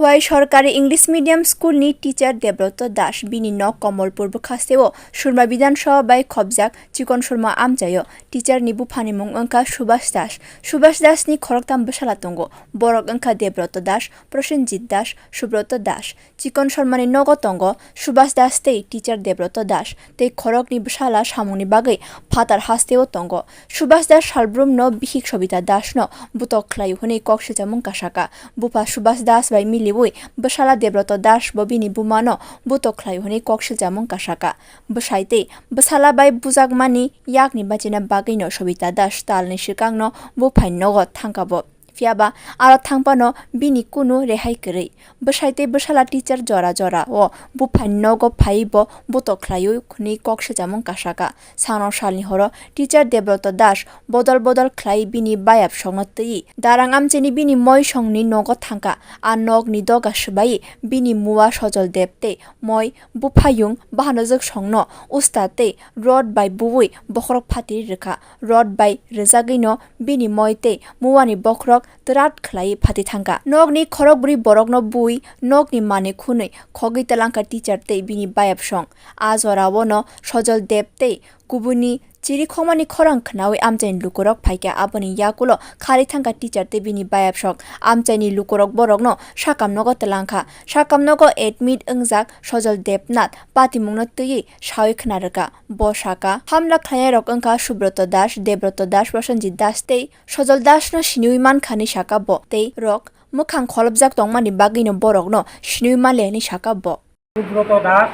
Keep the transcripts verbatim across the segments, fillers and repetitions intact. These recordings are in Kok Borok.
Khowai Sorkari English Medium School ni teacher Debroto Das, bini nok Komolpur bwkhasteo Surma Bidhan Sabha bai khobjak Chikon Surma amchaio. Teacher ni buphani mung wngkha Subhas Das. Subhas Das ni khoroktham bwsala tongo. Borok wngkha Debroto Das, Prosenjit Das, Subroto Das. Chikon Sorma ni nogo tongo Subhas Das tei teacher Debroto Das, tei khorokni bwsala samungni bagwi phatar hasteo tongo. Subhas Das salbrumno bihik Sobita Das no butok khlaio hwnwi kok silchamung kasaka. Bupha Subhas Das bai miliwi bwsala Debroto Das bo bini bumano butok khlaio hwnwi kok silchamung kasaka. Bwsai tei bwsala bai bujakmani yakni bachina bagwino Sobita Das talni swkangno buphani nogo thangkabo. Phiya ba aro thangphano bini kunu rehai kwrwi. Bwsai tei bwsala teacher jora jora o buphani nogo phaiwi bo butok khlaiwi hwnwi kok silchamung kasaka. Sangrong salni horo teacher Debroto Das bodol bodol khlaiwi bini bayap songno twiwi darang amchaini bini moi songni nogo thangkha. A nokni doga swbaiwi bini mua Sojol Deb tei moi buphayung bahanojwk songno usta tei rod bai buwi bokhorok phatwi rwkha. Rod bai rwjagwino bini moi tei muani bokhorok twrat khlaiwi phatwi thangkha. Nokni khorokbrwi borokno bui nokni manwi khwnwi khogwi twlangkha teacher tei bini bayapsong. A jorao no Sojol Deb tei kubuni chirikhokmani khorang khnaui amchaini lukurok phaikha. Aboni yakulo kharwi thangkha teacher tei bini bayapsong. Amchaini lukurok borokno sakam nogo twlangkha. Sakam nogo admit wngjak Sojol Debnath patimungno twiwi saui khna rwkha. Bo saka, hamla khlainairok wngkha Subroto Das, Debroto Das, Prosenjit Das tei Sojol Das no siniui mankha hinwi saka bo. Tei rok mwkhang kholopjak tongmani bagwino borokno siniui manliya hinwi saka bo. Subroto Das,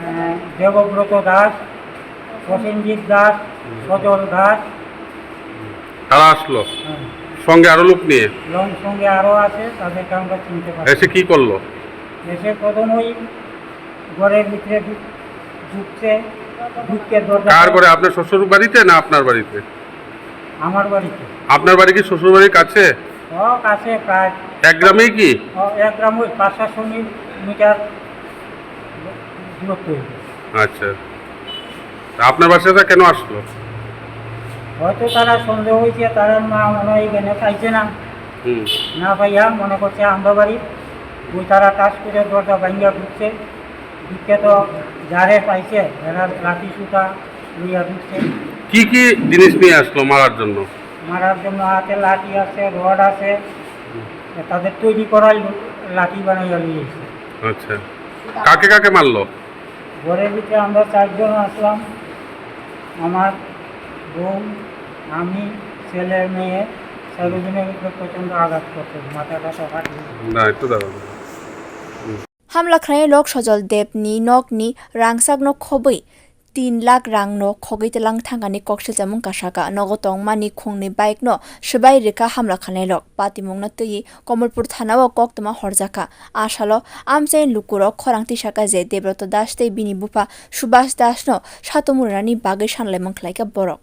আহ, দেবব্রত দাস, প্রসেনজিৎ দাস, সজল দাস। তারা আসলো? হ্যাঁ। সঙ্গে আরো লোক নিয়ে? এবং সঙ্গে আরো আছে, তাদেরকে আমরা চিনতে পারি। এসে কি করলো? এসে প্রথম ওই ঘরের ভিতরে ঢুক-, ঢুকছে, ঢুকতে দরজা কার ঘরে? আপনার শ্বশুর বাড়িতে না আপনার বাড়িতে? আমার বাড়িতে। আপনার বাড়ি কি শ্বশুর বাড়ির কাছে? ও, কাছে প্রায়। এক গ্রামেই কি? ও, এক গ্রাম ওই পাঁচ সাতশো মি-, মিটার দূরত্ব হইবে। আচ্ছা। তা আপনার বাসাটা কেন আসলো? হয়তো তারা সন্দেহ হয়েছে, তারা মা মনে হয় এখানে পাইছে না। হুম। না পাইয়া মনে করছে আমরা বাড়ি। ওই তারা টাস করে দরজা ভাঙিয়া ঢুকছে। ঢুকে তো যারে পাইছে, এরা লাঠি সুতা লইয়া ঢুকছে। কি কি জিনিস নিয়ে আসলো মারার জন্য? মারার জন্য হাতে লাঠি আছে, রড আছে। তাদের তৈরি করাই লাঠি বানাইয়া নিয়ে এসছে। আচ্ছা। কাকে কাকে মারলো? ঘরের ভিতরে আমরা চারজন আসলাম, আমার বউ, আমি, ছেলে, মেয়ে, চারজনের উপরে প্রচণ্ড আঘাত করছে, মাথা টাথা ফাটিয়ে। না, একটু দাঁড়াও। Hamla khlainai lok Sojol Deb ni nok ni rangchak no khobwi tin lakh rang no khogwi twlang thangani kok silchamung kasaka. Nogo tongmani khungni bike no swbai rwkha hamla khlainai lok. Patimung no twiwi Komolpur thana o koktwma horjakha. A salo amchaini lukurok khorang tisaka je Debroto Das tei bini bupha Subhas Das no satung rwnani bagwi sanlaimung khlaikha borok.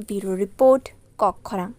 Bureau Report, Kok Khorang.